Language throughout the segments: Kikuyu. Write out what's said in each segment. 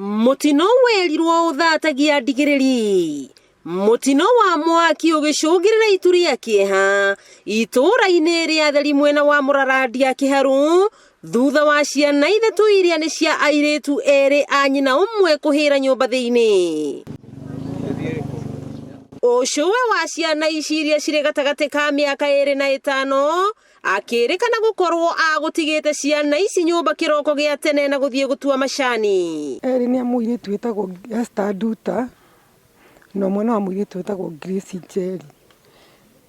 Mũtino werirwo ũthatagia ndigĩrĩri. Mũtino wa mwaki ũgĩcũngĩrĩra itu rĩa kĩeha itũũra-inĩ rĩa Theri mwena wa Mũrarandia Kĩharũ thutha wa ciana ithatũ iria nĩ cia airĩtu erĩ a nyina ũmwe kũhĩra nyũmba thĩinĩ. Ũcũwe wa ciana ici iria cirĩ gatagatĩ ka mĩaka ĩrĩ na ĩtano akĩrĩkana gũkorwo agũtigĩte ciana ici nyũmba kĩroko gĩa tene na gũthiĩ gũtua macani. Erĩ nĩ a mũirĩtu wĩtagwo Esther Nduta na ũmwe nĩ wa mũirĩtu wĩtagwo Grace Njeri.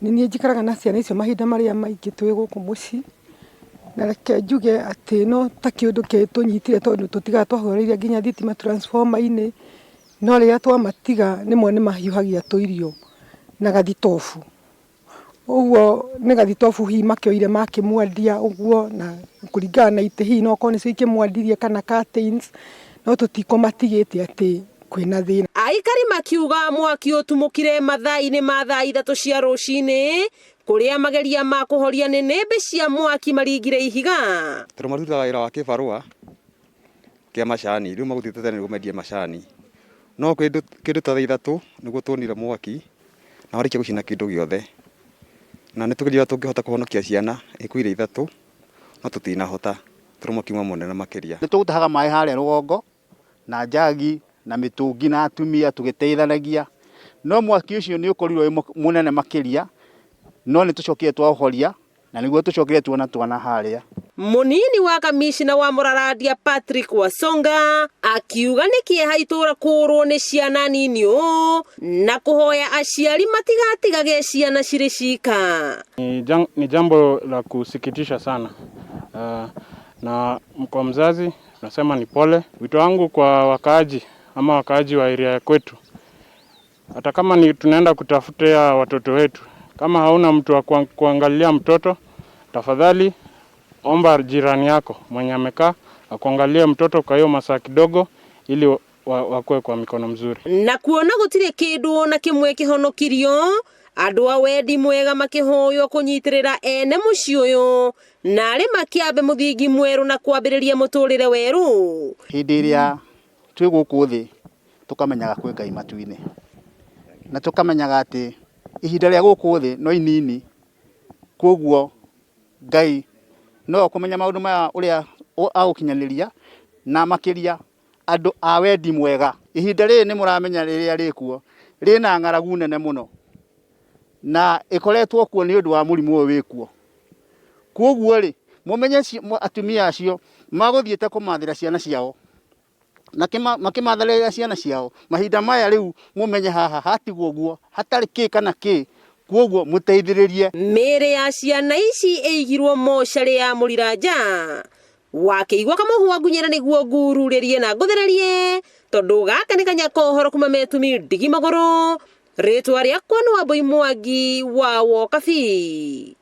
Nĩ niĩ njikaraga na ciana icio mahinda marĩa maingĩ twĩ gũkũ mũciĩ, na reke njuge atĩ no ta kĩũndũ gĩtũnyitire tondũ tũtigaga twahoreire nginya thitima transformer -inĩ, no rĩrĩa twamatiga rĩmwe nĩ mahiũhagia tũirio na gathitobu. Ũguo nĩ gathitobu hihi makĩoire makĩmwendia ũguo na kũringana na itĩ hihi no okorwo nĩcio ikĩmwendirie kana curtains, no tũtikũmatigĩte atĩ kwĩna thĩna. Aikari makiuga mwaki ũtumũkire mathaa-inĩ ma thaa ithatũ cia rũcinĩ kũrĩa mageria ma kũhoria nĩnĩmbĩ cia mwaki maringire ihiga. Tondũ marutaga wĩra wa kĩbarũa kĩa macani, rĩu magũthiĩte tene nĩguo mendie macani. No kĩndũ ta thaa ithatũ nĩguo tuonire mwaki na warĩkia gũcina kĩndũ gĩothe. Na nĩ tũgeria ũrĩa tũngĩhota kũhonokia ciana ikuũ irĩ ithatũ, no tũtinahota tondũ mwaki uma mũnene makĩria. Nĩ tũgũtahaga maĩ harĩa rũgongo na njagi na mĩtũngi na atumia tũgĩteithanagia, no mwaki ũcio nĩ ũkorirwo wĩ mũnene makĩria, no nĩ tũcokire twaũhoria na nĩguo tũcokire tuona twana harĩa. Mũnini wa kamishina wa Mũrarandia Patrick Wasonga akiuga nĩ kĩeha itũũra kũũrwo nĩ ciana nini ũũ na kũhoya aciari matigatigage ciana cirĩ cika. Ni jambo la kusikitisha sana na kwa mzazi nasema ni pole. Wito wangu kwa wakaaji ama wakaaji wa area ya kwetu, hata kama ni tunaenda kutafutia watoto wetu, kama hauna mtu wa kuangalia mtoto, tafadhali omba jirani yako mwenye amekaa akuangalie mtoto kwa hiyo masaa kidogo, ili wakuwe kwa mikono mzuri. Na kuona gũtirĩ kĩndũ ona kĩmwe kĩhonokirio, andũ a wendi mwega makĩhoywo kũnyitĩrĩra ene mũciĩ ũyũ narĩ makĩambe mũthingi mwerũ na kwambĩrĩria mũtũrĩre werũ. Hĩndĩ ĩrĩa twĩ gũkũ thĩ tũkamenyaga kwĩ Ngai matu-inĩ, na tũkamenyaga atĩ ihinda rĩa gũkũ thĩ no inini, koguo Ngai no akũmenya maũndũ maya ũrĩa agũkinyanĩria, na makĩria andũ a wendi mwega. Ihinda rĩrĩ nĩ mũramenya rĩrĩa rĩkuo rĩna ng'aragu nene mũno, na ĩkoretwo kuo nĩ ũndũ wa mũrimũ ũyũ wĩkuo. Koguo rĩ, mũmenye atumia acio magũthiĩte kũmathĩra ciana ciao, na makĩmatharĩra ciana ciao mahinda maya rĩu mũmenye haha hatigwo ũguo hatarĩ kĩ kana kĩ, koguo mũteithĩrĩrie. Mĩĩrĩ ya ciana ici ĩigirwo mocarĩ ya Mũriranja wakĩigua kamũhwa ngunyĩra nĩguo ngururĩrie na ngũthererie tondũ gaka nĩ kanya kohoro kuma metumi ndigi magũrũ. Rĩtwa rĩakwa nĩ Wambui Mwangi wa Wokabi.